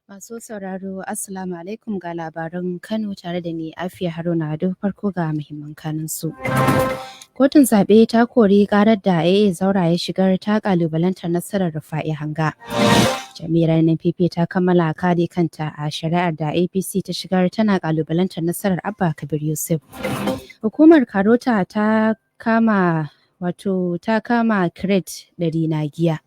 Masu sauraro, Assalamu alaikum, ga labaran Kano tare da ni Afiya Haruna Ado. Farko ga muhimman kanin su. Kotun zaɓe ta kori ƙarar da AA Zaura ya shigar ta ƙalubalantar nasarar Rufa'i Hanga. Jami'ar NPP ta kammala kare kanta a shari'ar da APC ta shigar tana ƙalubalantar nasarar Abba Kabir Yusuf. Hukumar Karota ta kama, wato ta kama crate 100 na giya.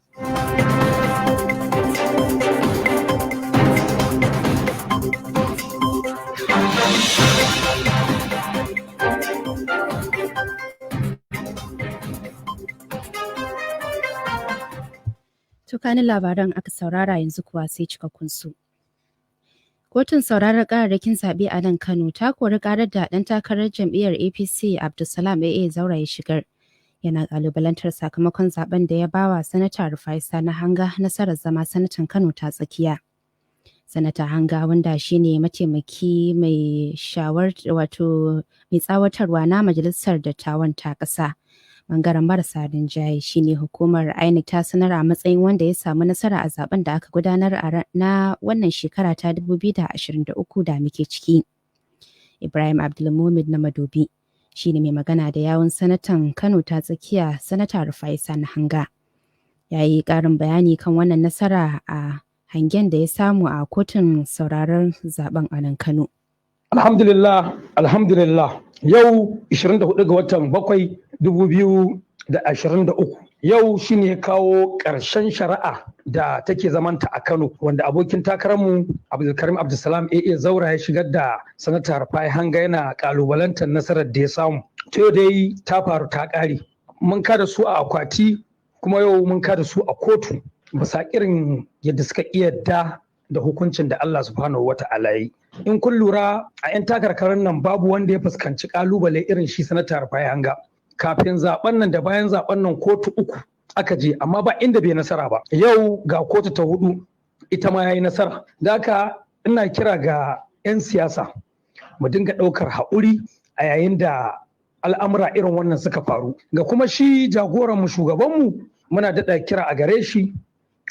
Tukanin labaran aka saurara, yanzu kuwa sai cikakkun su. Kotun sauraron kararrakin zaɓe a nan Kano ta kori karar da ɗan takarar jam'iyyar APC Abdulsalam AA Zaura ya shigar. Yana ƙalubalantar sakamakon zaben da ya bawa Sanata Rufai Sani Hanga nasarar zama sanatan Kano ta tsakiya. Sanata Hanga, wanda shine mataimaki mai shawar, wato mai tsawatarwa na majalisar dattawan ta ƙasa, bangaren marasa rinjaye, shine hukumar INEC ta sanar a matsayin wanda ya samu nasara a zaben da aka gudanar a na wannan shekara ta 2023 da muke ciki. Ibrahim Abdulmumin na Madobi shine mai magana da yawun sanatan Kano ta tsakiya, Sanata Rufai Sani Hanga. Ya yi ƙarin bayani kan wannan nasara a hangen da ya samu a kotun sauraron zaben a nan Kano. Alhamdulillah, alhamdulillah. Yau 24 ga watan 7 2023. Yau shine kawo ƙarshen shari'a da take zamanta a Kano, wanda abokin takararmu Abdulkarim Abdulsalam AA Zaura ya shigar da Sanata Rufai Hanga yana kalubalantar nasarar da ya samu. Ta yau dai ta faru ta ƙare. Mun kada su a akwati, kuma yau mun kada su a kotu, bisa irin yadda suka yadda da hukuncin da Allah subhanahu wa ta'ala yi. In kun lura, a 'yan takarkarin nan babu wanda ya fuskanci kalubale irin shi Sanata Rufai Hanga. Kafin zaben nan da bayan zaben nan kotu uku aka je, amma ba inda bai nasara ba. Yau ga kotu ta hudu, ita ma yayi nasara. Da haka ina kira ga 'yan siyasa mu dinga ɗaukar haƙuri a yayin da al'amura irin wannan suka faru. Ga kuma shi jagoranmu, shugabanmu, muna daɗa kira a gare shi,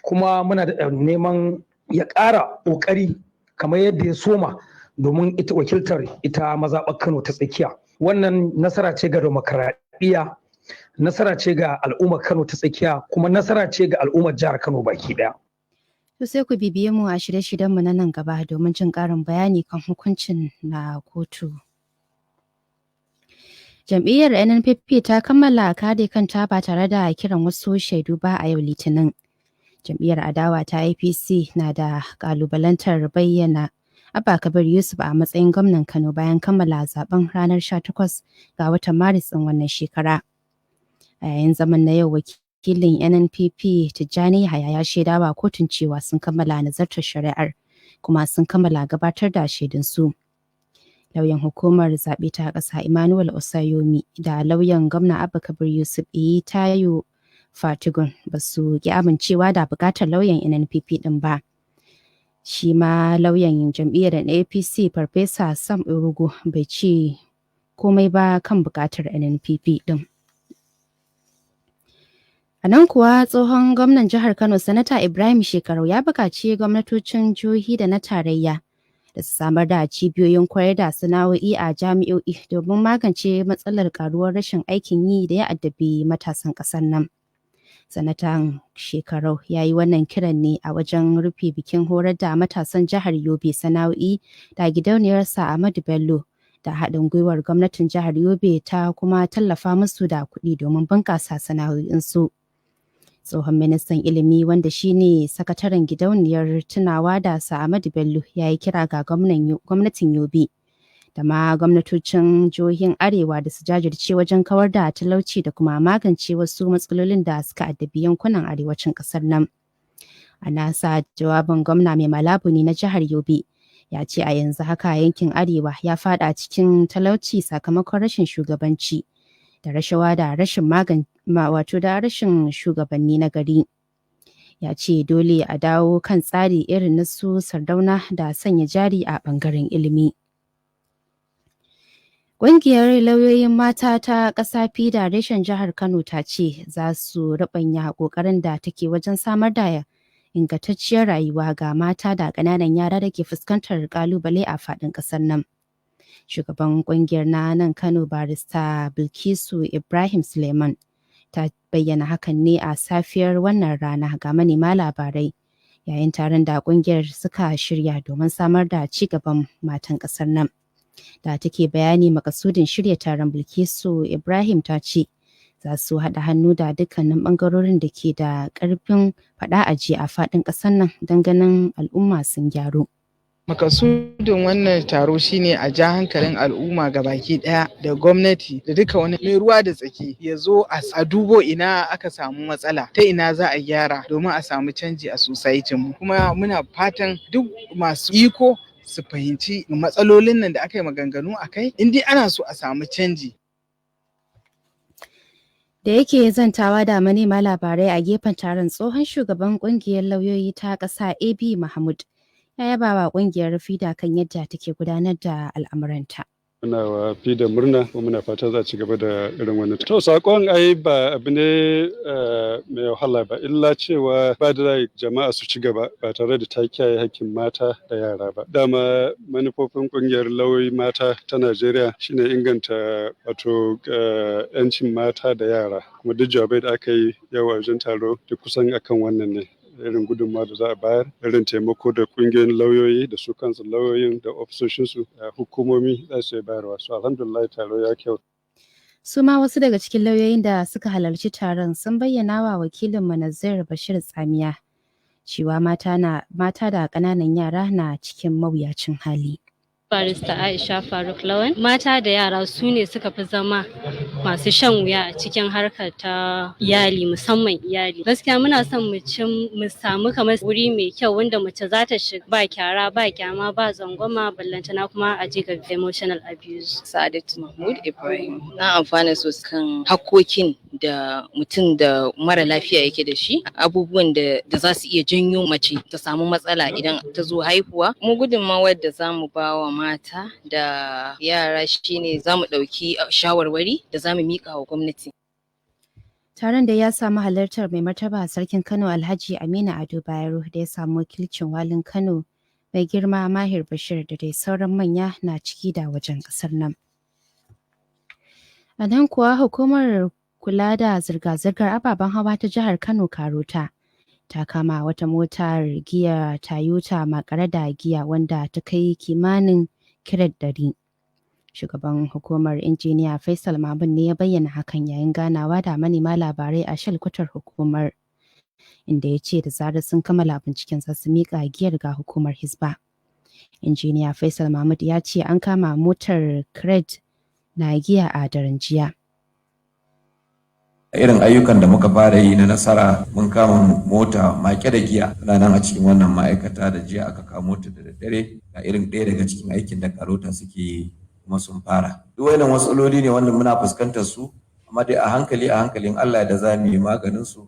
kuma muna daɗa neman ya ƙara ƙoƙari kamar yadda ya soma domin ita wakiltar ita mazaɓar Kano ta tsakiya. Wannan nasara ce ga demokaradiyya, nasara ce ga al'ummar Kano ta tsakiya, kuma nasara ce ga al'ummar jihar Kano baki ɗaya. To, sai ku bibiye mu a shirye-shiryenmu na nan gaba domin jin ƙarin bayani kan hukuncin na kotu. Jam'iyyar NNPP ta kammala kare kanta ba tare da kiran wasu shaidu ba a yau Litinin. Jam'iyyar adawa ta APC na da kalubalantar bayyana Abba Kabir Yusuf a matsayin gwamnan Kano bayan kammala zaben ranar 18 ga watan Maris ɗin wannan shekara. A yayin zaman na yau, wakilin NNPP Tijjani Yahaya ya shaidawa kotun cewa sun kammala nazartar shari'ar kuma sun kammala gabatar da shaidunsu. Lauyan hukumar zaɓe ta ƙasa Emmanuel Osayomi da lauyan gwamna Abba Kabir Yusuf Tayo Fatigun ba su ki amincewa da buƙatar lauyan NNPP ɗin ba. Shi ma lauyan jam'iyyar APC Farfesa Sam Urugu bai ce komai ba kan buƙatar NNPP ɗin. A nan kuwa, tsohon gwamnan jihar Kano Sanata Ibrahim Shekarau ya buƙaci gwamnatocin jihohi da na tarayya da su samar da cibiyoyin koyar da sana'o'i a jami'o'i domin magance matsalar karuwar rashin aikin yi da ya addabi matasan ƙasar nan. Sanatan Shekarau ya yi wannan kiran ne a wajen rufe bikin horar da matasan jihar Yobe sana'o'i da gidauniyarsa Ahmadu Bello da haɗin gwiwar gwamnatin jihar Yobe ta kuma tallafa musu da kuɗi domin bunƙasa sana'o'insu. Tsohon ministan ilimi, wanda shine sakataren gidauniyar tunawa da Ahmadu Bello, ya yi kira ga gwamnatin Yobe da ma gwamnatocin jihohin Arewa da su jajirce wajen kawar da talauci da kuma magance wasu matsalolin da suka addabi yankunan arewacin kasar nan. A nasa jawabin, gwamna Mai Mala Buni na jihar Yobe ya ce a yanzu haka yankin Arewa ya fada cikin talauci sakamakon rashin shugabanci da rashawa da rashin magan wato da rashin shugabanni na gari. Ya ce dole a dawo kan tsari irin na su Sardauna da sanya jari a bangaren ilimi. Ƙungiyar lauyoyin mata ta ƙasa FIDA reshen jihar Kano ta ce za su ruɓanya ƙoƙarin da take wajen samar da ingantacciyar rayuwa ga mata da ƙananan yara da ke fuskantar ƙalubale a faɗin ƙasar nan. Shugaban ƙungiyar na nan Kano, Barista Bilkisu Ibrahim Suleiman, ta bayyana hakan ne a safiyar wannan rana ga manema labarai yayin taron da ƙungiyar suka shirya domin samar da ci gaban matan ƙasar nan. Da take bayani makasudin shirya taron, Bilkisu Ibrahim ta ce za su haɗa hannu da dukkanin ɓangarorin da ke da ƙarfin faɗa aji a faɗin ƙasar nan don ganin al'umma sun gyaru. Makasudin wannan taro shine a ja hankalin al'umma ga baki daya da gwamnati da duka wani mai ruwa da tsaki ya zo a dubo ina aka samu matsala, ta ina za a gyara domin a samu canji a society mu. Kuma muna fatan duk masu iko su fahimci matsalolin nan da aka yi maganganu a kai, in dai ana so a samu canji. Da yake zantawa da manema labarai a gefen taron, tsohon shugaban kungiyar lauyoyi ta ƙasa AB Mahmud ya yaba wa kungiyar FIDA kan yadda take gudanar da al'amuranta. Muna wa FIDA murna kuma muna fata za a ci gaba da irin wannan. To, sakon ai ba abu ne mai wahala ba, illa cewa ba da jama'a su ci gaba ba tare da ta kiyaye hakkin mata da yara ba. Dama manufofin kungiyar lauyoyi mata ta Najeriya shine inganta wato yancin mata da yara, kuma duk jawabai da aka yi yau a wajen taro duk kusan akan wannan ne. Irin gudunmawa da za a bayar, irin taimako da kungiyoyin lauyoyi da su kansu lauyoyin da ofisoshinsu, hukumomi za su yi bayarwa. So alhamdulillah, taro ya kyau. Su ma wasu daga cikin lauyoyin da suka halarci taron sun bayyana wa wakilin Manazir Bashir Tsamiya cewa mata na mata da ƙananan yara na cikin mawuyacin hali. Barista Aisha Faruk Lawan. Mata da yara su ne suka fi zama masu shan wuya a cikin harkar ta iyali, musamman iyali. Gaskiya muna son mu cin mu samu kamar wuri mai kyau wanda mace za ta shiga ba kyara, ba kyama, ba tsangwama, ballantana kuma a je ga emotional abuse. Sa'adatu Mahmud Ibrahim. Na amfana sosai kan hakkokin da mutum da mara lafiya yake da shi, abubuwan da za su iya janyo mace ta samu matsala idan ta zo haihuwa. Mu gudunmawar da za mu ba wa mata da yara shine za mu ɗauki shawarwari da za mu miƙa wa gwamnati. Taron da ya samu halartar mai martaba Sarkin Kano Alhaji Aminu Ado Bayero, da ya samu wakilcin Walin Kano mai girma Mahir Bashir, da dai sauran manya na ciki da wajen kasar nan. A nan kuwa, hukumar kula da zirga-zirgar ababen hawa ta jihar Kano, Karota, ta kama wata motar giya Toyota makare da giya wanda ta kai kimanin kiret 100. Shugaban hukumar, Injiniya Faisal Mahmud, ne ya bayyana hakan yayin ganawa da manema labarai a shalkwatar hukumar, inda ya ce da zarar sun kammala binciken za su miƙa giyar ga hukumar Hisba. Injiniya Faisal Mahmud ya ce an kama motar crate na giya a daren jiya. Irin ayyukan da muka fara yi na nasara, mun kama mota make da giya, tana nan a cikin wannan ma'aikata. Da jiya aka kamo ta da daddare. Ga irin ɗaya daga cikin aikin da Karota suke yi, kuma sun fara. Duk wannan matsaloli ne wanda muna fuskantar su, amma dai a hankali a hankalin Allah da za mu yi maganin su,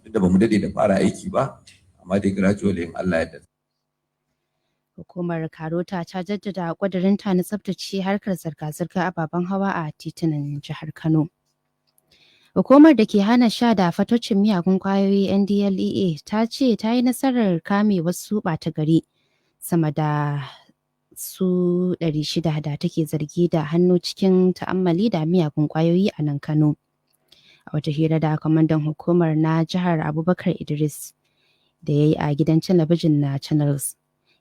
duk da bamu dade da fara aiki ba, amma dai gradually in Allah ya yarda. Hukumar Karota ta jaddada ƙudurinta na tsabtace harkar zirga-zirgar ababen hawa a titunan jihar Kano. Hukumar da ke hana sha da fataucin miyagun kwayoyi, NDLEA, ta ce ta yi nasarar kame wasu ɓata gari sama da su 600 da take zargi da hannu cikin ta'ammali da miyagun kwayoyi a nan Kano. A wata hira da kwamandan hukumar na jihar Abubakar Idris da ya yi a gidan talabijin na Channels,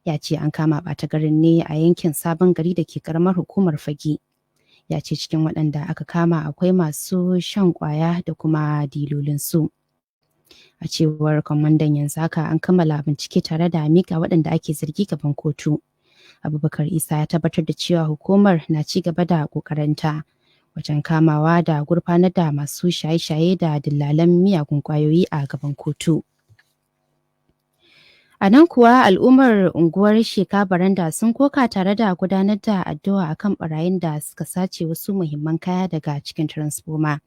ya ce an kama ɓata garin ne a yankin Sabon Gari da ke karamar hukumar Fage. Ya ce cikin waɗanda aka kama akwai masu shan kwaya da kuma dilolinsu. A cewar kwamandan, yanzu haka an kammala bincike tare da mika waɗanda ake zargi gaban kotu. Abubakar Isa ya tabbatar da cewa hukumar na ci gaba da ƙoƙarinta wajen kamawa da gurfanar da masu shaye-shaye da dillalan miyagun kwayoyi a gaban kotu. A nan kuwa, al'ummar unguwar Sheka Baranda sun koka tare da gudanar da addu'a akan barayin da suka sace wasu muhimman kaya daga cikin transfoma.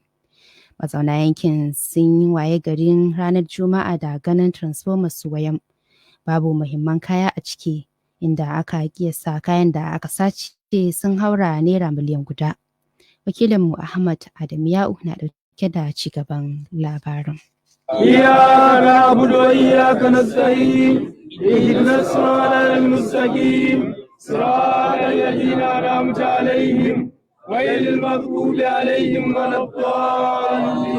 Mazauna yankin sun yi waye garin ranar Juma'a da ganin transfoma su wayan babu muhimman kaya a ciki, inda aka kiyasta kayan da aka sace sun haura naira miliyan 1. Wakilinmu Ahmad Adamu Ya'u na ɗauke da ci gaban labarin. إياك نعبد وإياك نستعين اهدنا الصراط المستقيم صراط الذين أنعمت عليهم غير المغضوب عليهم ولا الضالين.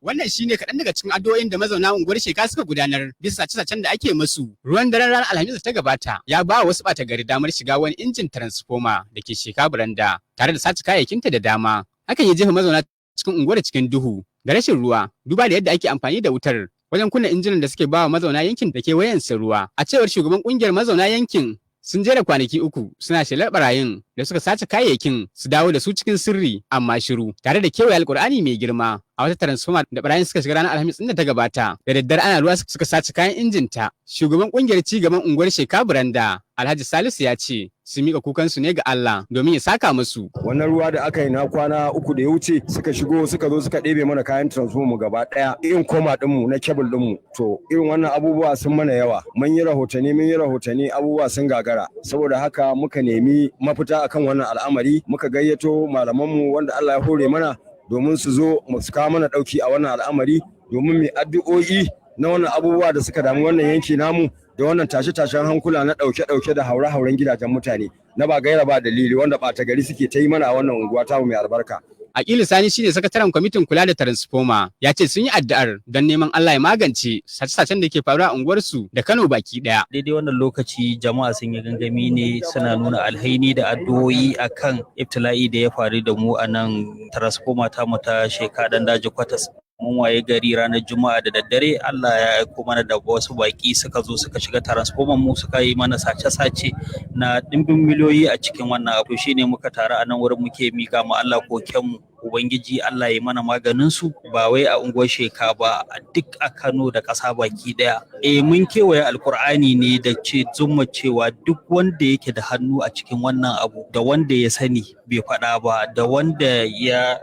Wannan shine kaɗan daga cikin addu'o'in da mazauna unguwar Sheka suka gudanar bisa sace-sacen da ake musu. Ruwan daren ranar Alhamis da ta gabata ya ba wa wasu ɓata gari damar shiga wani injin transformer da ke Sheka Baranda tare da sace kayayyakinta da dama. Hakan ya jefa mazauna cikin unguwar cikin duhu da rashin ruwa, duba da yadda ake amfani da wutar wajen kunna injinan da suke ba wa mazauna yankin da kewayensa ruwa. A cewar shugaban kungiyar mazauna yankin, sun jera kwanaki 3 suna shelar barayin da suka sace kayayyakin su dawo da su cikin sirri, amma shiru. Tare da kewaye Alkur'ani mai girma a wata transformer da barayin suka shiga ranar Alhamis ɗin da ta gabata da daddare ana ruwa suka sace kayan injin ta. Shugaban kungiyar ci gaban unguwar Sheka Buranda, Alhaji Salisu, ya ce su mika kukansu ne ga Allah domin ya saka musu. Wannan ruwa da aka yi na kwana 3 da ya wuce, suka shigo, suka zo suka ɗebe mana kayan transformer mu gaba ɗaya, irin koma ɗinmu na kebul ɗinmu. To, irin wannan abubuwa sun mana yawa. Mun yi rahotanni, mun yi rahotanni, abubuwa sun gagara. Saboda haka muka nemi mafita akan wannan al'amari, muka gayyato malamanmu wanda Allah ya hore mana domin su zo mu su kawo mana ɗauki a wannan al'amari, domin mu addu'o'i na wannan abubuwa da suka damu wannan yanki namu, da wannan tashe-tashen hankula na ɗauke-ɗauke da haure-hauren gidajen mutane na ba gaira ba dalili wanda ɓata gari suke ta yi mana a wannan unguwa tamu mai albarka. Aƙilu Sani shine sakataren kwamitin kula da transformer, ya ce sun yi addu'ar don neman Allah ya magance sace-sacen da ke faruwa a unguwarsu da Kano baki ɗaya. Daidai wannan lokaci jama'a sun yi gangami ne suna nuna alhaini da addu'o'i akan ibtila'i da ya faru da mu a nan transformer tamu ta Sheka Dan Daji Kwatas. Mun waye gari ranar Juma'a da daddare, Allah ya aiko mana da wasu baki, suka zo suka shiga transformer mu, suka yi mana sace-sace na dimbin miliyoyi a cikin wannan abu. Shine muka taru a nan wurin muke mika ma Allah koken mu, Ubangiji Allah ya mana maganin su, ba wai a unguwar Sheka ba, a duk a Kano da ƙasa baki daya. Eh, mun kewaye Alkur'ani ne da ce zumma cewa duk wanda yake da hannu a cikin wannan abu, da wanda ya sani bai faɗa ba, da wanda ya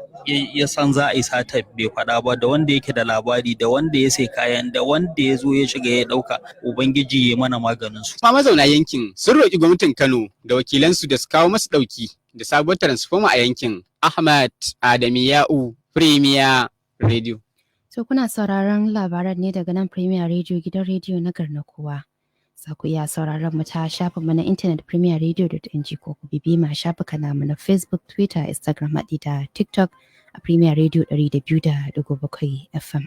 san za a yi sata bai faɗa ba, da wanda yake da labari, da wanda ya sai kayan, da wanda ya zo ya shiga ya ɗauka, Ubangiji ya mana maganin su. Ma mazauna yankin sun roƙi gwamnatin Kano da wakilansu da su kawo masu ɗauki da sabuwar transformer a yankin. Ahmad Adami Ya'u, Premier Radio. To, kuna sauraron labaran ne daga nan Premier Radio, gidan rediyo na garna kowa. Za ku iya sauraron mu ta shafinmu na intanet premierradio.ng, ko ku bibi ma shafukan namu na Facebook, Twitter, Instagram haɗi da TikTok a Premier Radio 200.7 FM.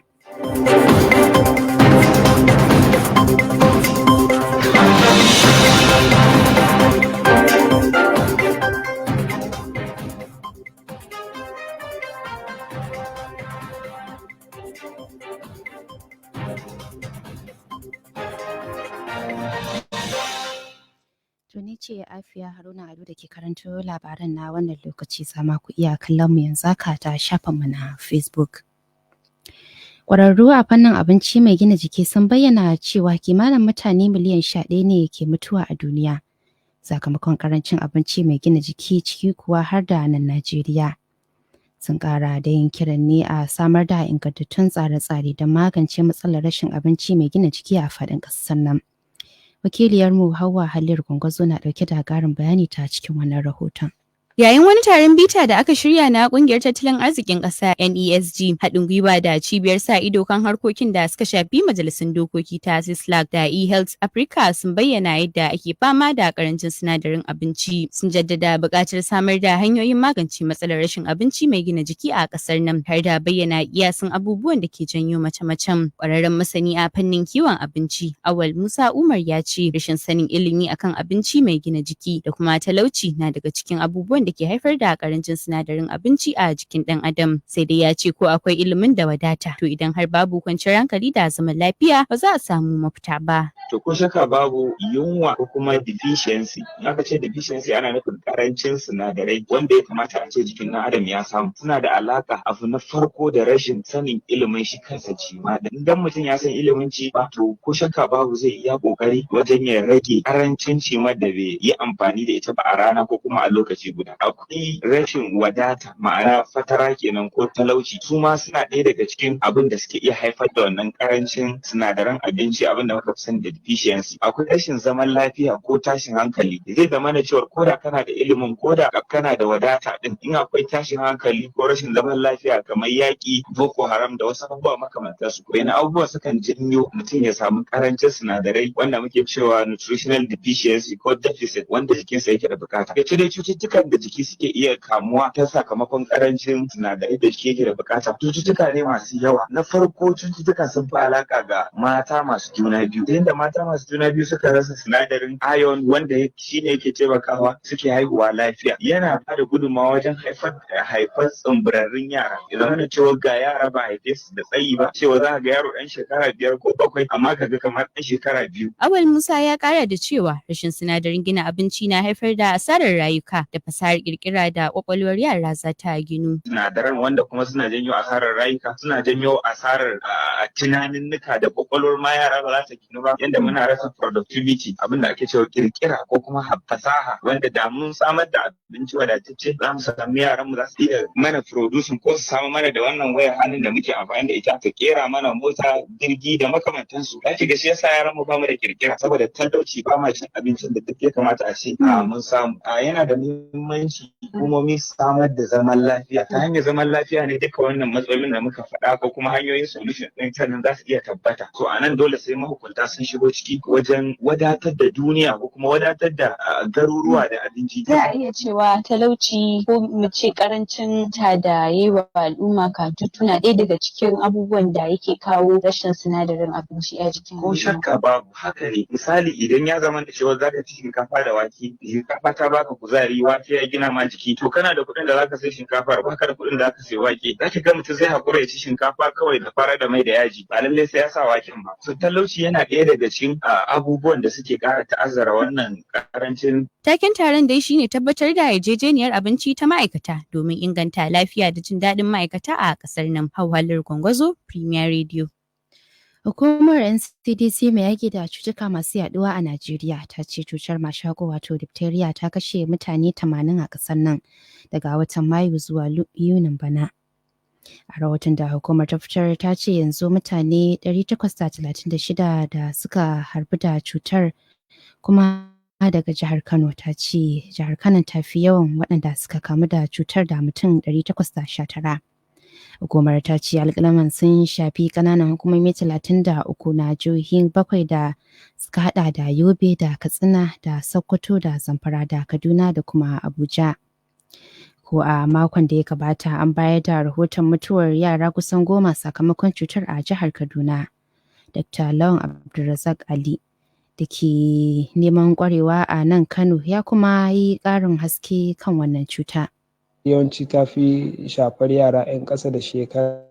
To, ni ce Afiya Haruna Ado da ke karanto labaran na wannan lokaci. Sama ku iya kallon mu yanzu haka ta shafinmu na Facebook. Ƙwararru a fannin abinci mai gina jiki sun bayyana cewa kimanin mutane miliyan 11 ne ke mutuwa a duniya sakamakon karancin abinci mai gina jiki, ciki kuwa har da nan Najeriya. Sun ƙara da yin kiran ne a samar da ingantattun tsare-tsare don magance matsalar rashin abinci mai gina jiki a faɗin ƙasar nan. Wakiliyarmu Hauwa Halil Gwangwazo na ɗauke da ƙarin bayani ta cikin wannan rahoton. Yayin wani taron bita da aka shirya na kungiyar tattalin arzikin ƙasa NESG haɗin gwiwa da cibiyar sa ido kan harkokin da suka shafi majalisun dokoki ta CISLAC da eHealth Africa, sun bayyana yadda ake fama da karancin sinadarin abinci. Sun jaddada buƙatar samar da hanyoyin magance matsalar rashin abinci mai gina jiki a ƙasar nan, har da bayyana kiyasin abubuwan da ke janyo mace-macen. Ƙwararren masani a fannin kiwon abinci, Awal Musa Umar, ya ce rashin sanin ilimi akan abinci mai gina jiki da kuma talauci na daga cikin abubuwan da ke haifar da karancin sinadarin abinci a jikin ɗan adam. Sai dai ya ce ko akwai ilimin da wadata, to idan har babu kwanciyar hankali da zaman lafiya, ba za a samu mafita ba. To, ko shakka babu, yunwa ko kuma deficiency. In aka ce deficiency, ana nufin karancin sinadarai wanda ya kamata a ce jikin ɗan adam ya samu. Suna da alaka, abu na farko, da rashin sanin ilimin shi kansa cima. Idan mutum ya san ilimin ci ba, to ko shakka babu zai iya kokari wajen ya rage karancin cimar da bai yi amfani da ita ba a rana ko kuma a lokaci guda. bukata. Akwai rashin wadata, ma'ana fatara kenan ko talauci, su ma suna ɗaya daga cikin abin da suke iya haifar da wannan karancin sinadaran abinci, abin da muka fi sani da deficiency. Akwai rashin zaman lafiya ko tashin hankali. Zai zama na cewa ko da kana da ilimin, ko da kana da wadata din, in akwai tashin hankali ko rashin zaman lafiya kamar yaƙi, Boko Haram da wasu abubuwa makamantansu, yana abubuwa sukan janyo mutum ya samu karancin sinadarai wanda muke cewa nutritional deficiency ko deficit wanda jikinsa yake da bukata. Ya dai cututtukan da jiki suke iya kamuwa ta sakamakon karancin sinadarai da jiki yake da bukata, cututtuka ne masu yawa. Na farko, cututtuka sun fi alaka ga mata masu juna biyu. Ta yadda mata masu juna biyu suka rasa sinadarin iron, wanda shine yake taimakawa suke haihuwa lafiya, yana ba da gudunmawa wajen haifar tsumburarrun yara. Ya zama da cewa ga yara ba haife su da tsayi ba, cewa za ka ga yaro ɗan shekara 5 ko 7 amma ka ga kamar ɗan shekara 2. Awal Musa ya kara da cewa rashin sinadarin gina abinci na haifar da asarar rayuka da fasahar kirkira da kwakwalwar yara za ta ginu. Sinadaran wanda kuma suna janyo asarar rayuka, suna janyo asarar tunaninnika da kwakwalwar ma yara ba za ta ginu ba, yanda muna rasa productivity, abin da ake cewa kirkira ko kuma fasaha, wanda da mun samar da abinci wadatacce za mu sami yaran mu za su iya mana producing ko su samu mana da wannan wayar hannun da muke amfani da ita, ta kera mana mota, jirgi da makamantansu. Za ki ga shi yasa yaran mu ba mu da kirkira, saboda talauci, ba ma cin abincin da duk ya kamata a ce mun samu. Yana da muhimmanci hukumomi samar da zaman lafiya. Ta hanyar zaman lafiya ne duka wannan matsalolin da muka faɗa ko kuma hanyoyin solution ɗin sannan za su iya tabbata. So a nan dole sai mahukunta sun shigo ciki wajen wadatar da duniya ko kuma wadatar da garuruwa da abinci. Za a iya cewa talauci, ko mu ce karancin ta da yi wa al'umma katutu, na ɗaya daga cikin abubuwan da yake kawo rashin sinadarin abinci a jikin Ko shakka babu, haka ne. Misali, idan ya zama da cewa zaka ci shinkafa da wake, shinkafa ta baka kuzari, wake ya gina ma jiki, to kana da kuɗin da zaka sai shinkafar, baka da kuɗin da zaka sai wake, zaki ga mutum zai hakura ya ci shinkafa kawai da fara da mai da yaji, ba lallai sai ya sa waken ba. So talauci yana ɗaya daga cikin abubuwan da suke ƙara ta'azzara wannan karancin. Taken taron dai shine tabbatar da yarjejeniyar abinci ta ma'aikata domin inganta lafiya da jin daɗin ma'aikata a ƙasar nan. Hauwa Gwangwazo, Premier Radio. Hukumar NCDC mai yaƙi da cutuka masu yaduwa a Najeriya ta ce cutar mashako, wato diphtheria, ta kashe mutane 80 a ƙasar nan daga watan Mayu zuwa Yunin bana. A rahoton da hukumar ta fitar, ta ce yanzu mutane 836 da suka harbu da cutar, kuma daga jihar Kano. Ta ce jihar Kano ta fi yawan waɗanda suka kamu da cutar da mutum 819. Hukumar ta ce alƙalaman sun shafi ƙananan hukumomi 33 na jihohi bakwai da suka hada da Yobe da Katsina da Sokoto da Zamfara da Kaduna da kuma Abuja. Ko a makon da ya gabata, an bayar da rahoton mutuwar yara kusan 10 sakamakon cutar a jihar Kaduna. Dr. Lawan Abdulrazak Ali da ke neman kwarewa a nan Kano ya kuma yi ƙarin haske kan wannan cuta. Yawanci ta fi shafar yara 'yan ƙasa da shekara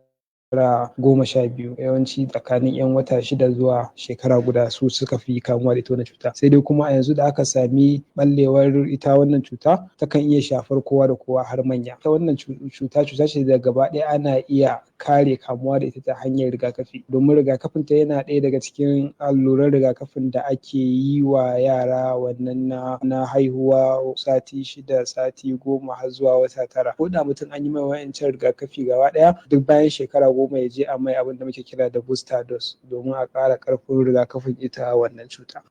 12, yawanci tsakanin 'yan wata 6 zuwa shekara 1 su suka fi kamuwa da ita wannan cuta. Sai dai kuma a yanzu da aka sami ɓallewar ita wannan cuta, takan iya shafar kowa da kowa har manya. Ita wannan cuta, cuta ce da gaba ɗaya ana iya kare kamuwa da ita ta hanyar rigakafi, domin rigakafin ta yana ɗaya daga cikin alluran rigakafin da ake yi wa yara, wannan na haihuwa, sati 6, sati 10 har zuwa wata 9. Ko da mutum an yi mai wa'incan rigakafi gaba ɗaya, duk bayan shekara 10 ya je a mai abin da muke kira da booster dose domin a ƙara ƙarfin rigakafin ita wannan cuta.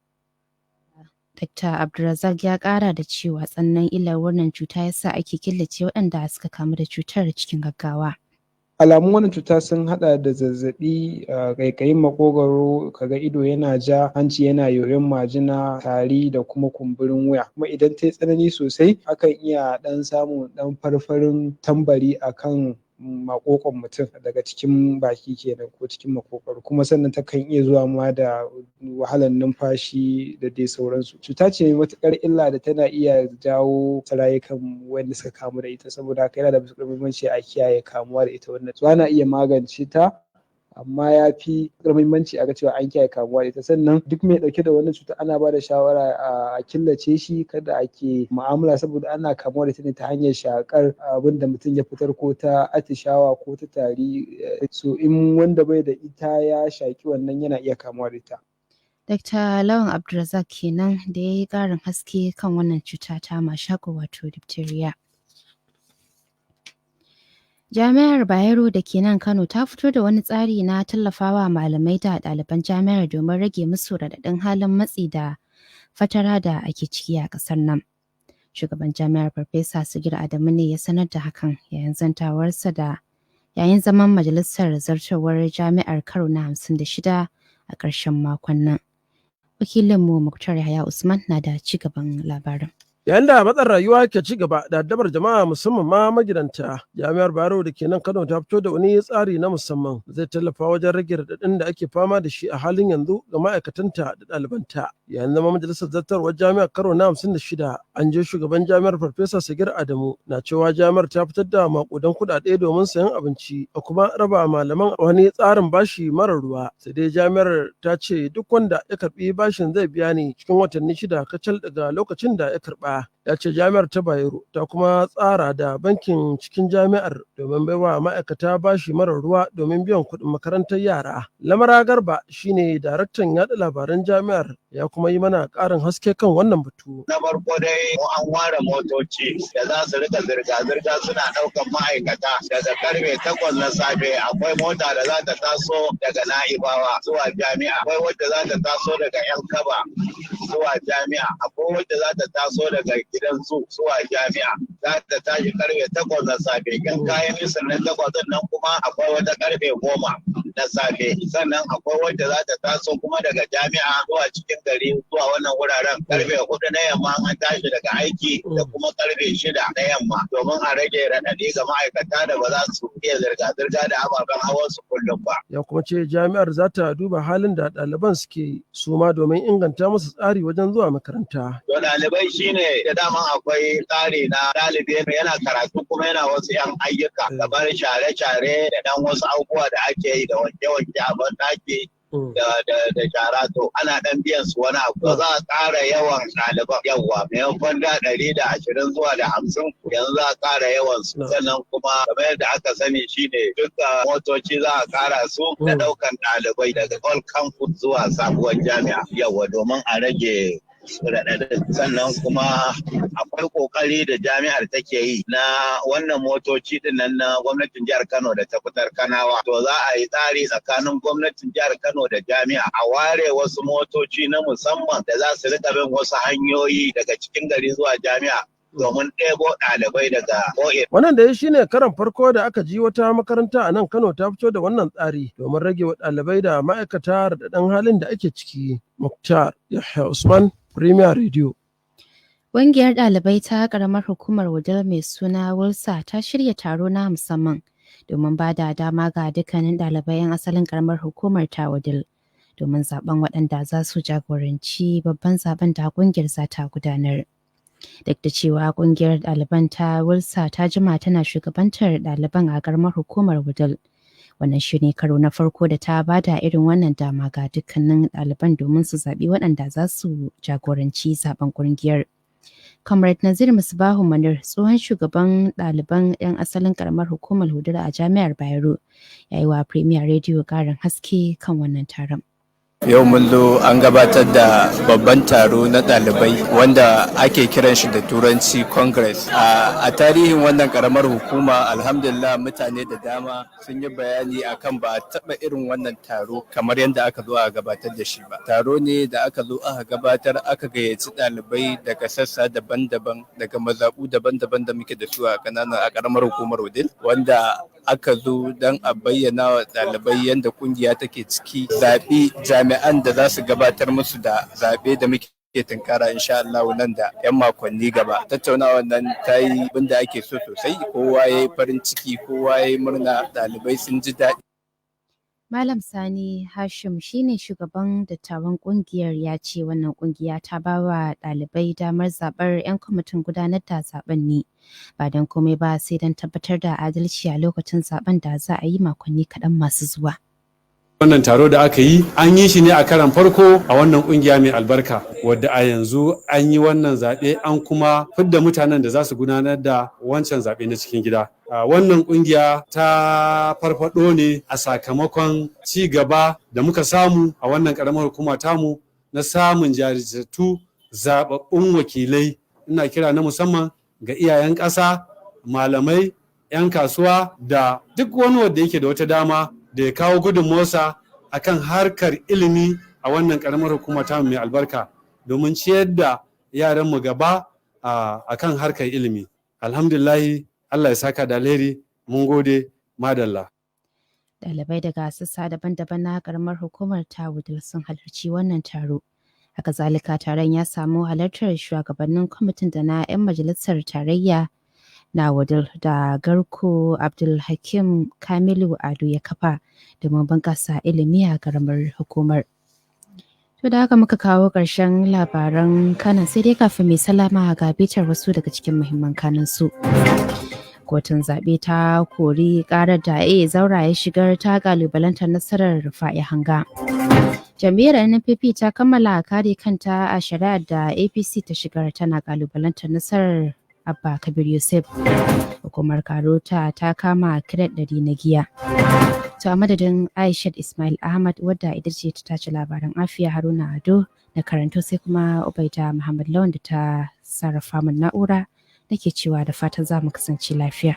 Dr. Abdulrazak ya ƙara da cewa tsananin illar wannan cuta yasa ake killace waɗanda suka kamu da cutar cikin gaggawa. Alamun wannan cuta sun hada da zazzabi, ƙaiƙayin makogwaro, kaga ido yana ja, hanci yana yoyon majina, tari da kuma kumburin wuya. Kuma idan ta yi tsanani sosai, akan iya ɗan samun ɗan farfarin tambari akan makokon mutum, daga cikin baki kenan ko cikin makokwaro. Kuma sannan takan iya zuwa ma da wahalar numfashi da dai sauransu. Cuta ce mai matuƙar illa da tana iya jawo rayukan wanda suka kamu da ita. Saboda haka yana da matuƙar muhimmanci a kiyaye kamuwa da ita wannan. So ana iya magance ta, amma ya fi muhimmanci a ga cewa an kiyaye kamuwa da ita. Sannan duk mai ɗauke da wannan cuta ana ba da shawara a killace shi, kada ake mu'amala, saboda ana kamuwa da ita ne ta hanyar shakar abin da mutum ya fitar, ko ta atishawa ko ta tari. So in wanda bai da ita ya shaki wannan, yana iya kamuwa da ita. Dr. Lawan Abdulrazak kenan da ya yi ƙarin haske kan wannan cuta ta mashako, wato diphtheria. Jami'ar Bayero da ke nan Kano ta fito da wani tsari na tallafawa malamai da ɗaliban jami'ar domin rage musu raɗaɗin halin matsi da fatara da ake ciki a ƙasar nan. Shugaban jami'ar, Farfesa Sagir Adamu, ne ya sanar da hakan yayin zantawarsa da yayin zaman majalisar zartarwar jami'ar karo na 56 a ƙarshen makon nan. Wakilinmu Muktar Yahaya Usman na da ci gaban labarin. Yayin da matsin rayuwa ke ci gaba da addabar jama'a, musamman ma magidanta, Jami'ar Bayero da ke nan Kano ta fito da wani tsari na musamman zai tallafa wajen rage raɗaɗin da ake fama da shi a halin yanzu ga ma'aikatanta da ɗalibanta. Yayin zama majalisar zartarwar jami'ar karo na 56, an je shugaban jami'ar, Farfesa Sagir Adamu, na cewa jami'ar ta fitar da maƙudan kuɗaɗe domin sayan abinci a kuma raba malaman wani tsarin bashi mara ruwa. Sai dai jami'ar ta ce duk wanda ya karɓi bashin zai biya ne cikin watanni 6 kacal daga lokacin da ya karɓa. Ya ce Jami'ar ta Bayero ta kuma tsara da bankin cikin jami'ar domin baiwa ma'aikata bashi mara ruwa domin biyan kuɗin makarantar yara. Lamara Garba shine daraktan yaɗa labaran jami'ar, ya kuma yi mana ƙarin haske kan wannan batu. Na farko dai, an ware motoci da za su rika zirga-zirga suna ɗaukan ma'aikata daga karfe 8 na safe. Akwai mota da za ta taso daga Na'ibawa zuwa jami'a, akwai wadda za ta taso daga Yan Kaba zuwa jami'a, akwai wadda za ta taso daga Gidan Zu zuwa jami'a. Za ta tashi karfe 8 na safe. In kayan nisan na 8 nan kuma, akwai wata karfe 10 na safe. Sannan akwai wadda za ta taso kuma daga jami'a zuwa cikin gari, zuwa wannan wuraren, karfe 4 na yamma an tashi daga aiki, da kuma karfe 6 na yamma, domin a rage raɗaɗi ga ma'aikata da ba za su iya zirga-zirga da ababen hawan su kullum ba. Ya kuma ce jami'ar za ta duba halin da ɗaliban suke su ma domin inganta musu tsari wajen zuwa makaranta. To, ɗalibai shine da daman akwai tsari na ɗalibi yana karatu kuma yana wasu 'yan ayyuka kamar share-share da ɗan wasu abubuwa da ake yi, da wanke-wanke a banɗaki da shara, to ana dan biyan su wani abu. Za a ƙara yawan ɗaliban, yawa maimakon da 120 zuwa da 50, yanzu za a ƙara yawan su. Sannan kuma, kamar yadda aka sani, shine duka motoci za a ƙara su da ɗaukan ɗalibai daga Old Campus zuwa sabuwar jami'a, yawa, domin a rage raɗaɗin. Sannan kuma akwai ƙoƙari da jami'ar take yi na wannan motoci din nan na gwamnatin jihar Kano da ta fitar, Kanawa. To, za a yi tsari tsakanin gwamnatin jihar Kano da jami'a a ware wasu motoci na musamman da za su rika bin wasu hanyoyi daga cikin gari zuwa jami'a domin ɗebo ɗalibai daga ko'ina. Wannan da shi ne karan farko da aka ji wata makaranta a nan Kano ta fito da wannan tsari domin rage wa ɗalibai da ma'aikata raɗaɗin halin da ake ciki. Muktar Yahya Usman, Premier Radio. Ƙungiyar ɗalibai ta ƙaramar hukumar Wudil mai suna Wulsa ta shirya taro na musamman domin ba da dama ga dukkanin ɗalibai 'yan asalin ƙaramar hukumar ta Wudil domin zaben waɗanda za su jagoranci babban zaben da ƙungiyar za ta gudanar. Duk da cewa ƙungiyar ɗaliban ta Wulsa ta jima tana shugabantar ɗaliban a ƙaramar hukumar Wudil, wannan shi ne karo na farko da ta bada irin wannan dama ga dukkanin ɗaliban domin su zaɓi waɗanda za su jagoranci zaben ƙungiyar. Comrade Nazir Musbahu Manir, tsohon shugaban ɗaliban 'yan asalin ƙaramar hukumar Wudil a Jami'ar Bayero, ya yi wa Premier Radio ƙarin haske kan wannan taron. Yau mun zo an gabatar da babban taro na ɗalibai wanda ake kiran shi da Turanci Congress. A tarihin wannan karamar hukuma, alhamdulillah, mutane da dama sun yi bayani akan ba a taɓa irin wannan taro kamar yadda aka zo a gabatar da shi ba. Taro ne da aka zo aka gabatar, aka gayyaci ɗalibai daga sassa daban-daban, daga mazaɓu daban-daban da muke da su a ƙananan a karamar hukumar Wudil, wanda aka zo don a bayyana wa ɗalibai yadda kungiya take ciki, zaɓi jami'an da za su gabatar musu da zaɓe da muke tunkara insha Allah nan da 'yan makonni gaba. Tattaunawar nan ta yi abin da ake so sosai, kowa ya yi farin ciki, kowa ya yi murna, ɗalibai sun ji daɗi. Malam Sani Hashim shine shugaban dattawan kungiyar, ya ce wannan kungiya ta ba wa ɗalibai damar zaɓar 'yan kwamitin gudanar da zaben ne ba don komai ba sai don tabbatar da adalci a lokacin zaben da za a yi makonni kaɗan masu zuwa. Wannan taro da aka yi, an yi shi ne a karan farko a wannan kungiya mai albarka, wadda a yanzu an yi wannan zaɓe, an kuma fidda mutanen da za su gudanar da wancan zaɓe na cikin gida. Wannan kungiya ta farfado ne a sakamakon ci gaba da muka samu a wannan ƙaramar hukuma tamu na samun jajirtattu zaɓaɓɓun wakilai. Ina kira na musamman ga iyayen ƙasa, malamai, 'yan kasuwa da duk wani wanda yake da wata dama da ya kawo gudunmuwarsa akan harkar ilimi a wannan karamar hukuma ta mai albarka domin ciyar da yaranmu gaba a kan harkar ilimi. Alhamdulillahi, Allah ya saka da alheri, mun gode, madalla. Ɗalibai daga sassa daban-daban na karamar hukumar ta Wudil sun halarci wannan taro. Haka zalika, taron ya samu halartar shugabannin kwamitin da na 'yan majalisar tarayya na Wudil da Garko Abdulhakim Kamilu Ado ya kafa domin bunƙasa ilimi a karamar hukumar. To, da haka muka kawo ƙarshen labaran kanan, sai dai kafin mai salama ga bitar wasu daga cikin muhimman kanan su. Kotun zaɓe ta kori ƙarar da A Zaura ya shigar ta ƙalubalantar nasarar Rufa'i Hanga. Jam'iyyar NPP ta kammala kare kanta a shari'ar da APC ta shigar tana ƙalubalantar nasarar Abba Kabir Yusuf. Hukumar Karota ta kama kiret 100 na giya. To, a madadin Aishat Ismail Ahmad wadda ita ce ta tace labaran, Afiya Haruna Ado na karanto, sai kuma Ubaida Muhammad Lawan da ta sarrafa min na'ura, nake cewa da fatan za mu kasance lafiya.